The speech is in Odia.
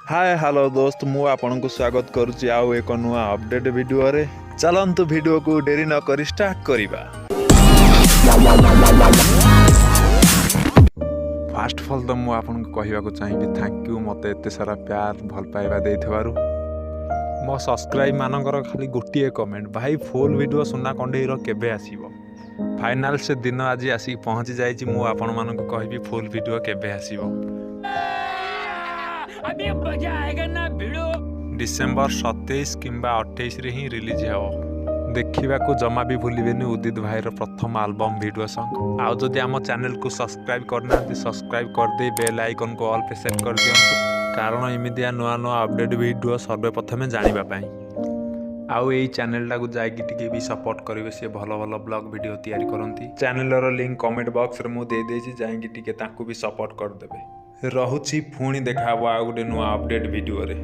ହାଏ ହ୍ୟାଲୋ ଦୋସ୍ତ, ମୁଁ ଆପଣଙ୍କୁ ସ୍ୱାଗତ କରୁଛି ଆଉ ଏକ ନୂଆ ଅପଡେଟ୍ ଭିଡ଼ିଓରେ। ଚାଲନ୍ତୁ, ଭିଡ଼ିଓକୁ ଡେରି ନକରି ଷ୍ଟାର୍ଟ କରିବା। ଫାଷ୍ଟ ଅଫ୍ ଅଲ୍ ତ ମୁଁ ଆପଣଙ୍କୁ କହିବାକୁ ଚାହିଁବି thank you, ମୋତେ ଏତେ ସାରା ପ୍ୟାର ଭଲ ପାଇବା ଦେଇଥିବାରୁ। ମୋ ସବସ୍କ୍ରାଇବ୍ ମାନଙ୍କର ଖାଲି ଗୋଟିଏ କମେଣ୍ଟ, ଭାଇ, ଫୁଲ୍ ଭିଡ଼ିଓ ସୁନା କଣ୍ଢେଇର କେବେ ଆସିବ? ଫାଇନାଲ୍ ସେ ଦିନ ଆଜି ଆସିକି ପହଞ୍ଚି ଯାଇଛି। ମୁଁ ଆପଣମାନଙ୍କୁ କହିବି ଫୁଲ୍ ଭିଡ଼ିଓ କେବେ ଆସିବ। अभी मजा आएगा ना, भिड़ू। ଡିସେମ୍ବର 27 କିମ୍ବା 28ରେ ହିଁ ରିଲିଜ୍ ହେବ। ଦେଖିବାକୁ ଜମା ବି ଭୁଲିବେନି ଉଦିତ ଭାଇର ପ୍ରଥମ ଆଲବମ୍ ଭିଡ଼ିଓ ସଙ୍ଗ୍। ଆଉ ଯଦି ଆମ ଚ୍ୟାନେଲକୁ ସବସ୍କ୍ରାଇବ୍ କରିନାହାନ୍ତି, ସବସ୍କ୍ରାଇବ୍ କରିଦେଇ ବେଲ୍ ଆଇକନ୍କୁ ଅଲ୍ ପେ ସେଟ୍ କରିଦିଅନ୍ତୁ, କାରଣ ଏମିତିଆ ନୂଆ ନୂଆ ଅପଡ଼େଟ୍ ଭିଡ଼ିଓ ସର୍ବପ୍ରଥମେ ଜାଣିବା ପାଇଁ। ଆଉ ଏଇ ଚ୍ୟାନେଲଟାକୁ ଯାଇକି ଟିକେ ବି ସପୋର୍ଟ କରିବେ। ସିଏ ଭଲ ଭଲ ବ୍ଲଗ୍ ଭିଡ଼ିଓ ତିଆରି କରନ୍ତି। ଚ୍ୟାନେଲର ଲିଙ୍କ୍ କମେଣ୍ଟ ବକ୍ସରେ ମୁଁ ଦେଇଦେଇଛି, ଯାଇକି ଟିକେ ତାଙ୍କୁ ବି ସପୋର୍ଟ କରିଦେବେ। ରହୁଛି, ପୁଣି ଦେଖା ହେବ ଆଉ ଗୋଟେ ନୂଆ ଅପଡ଼େଟ୍ ଭିଡ଼ିଓରେ।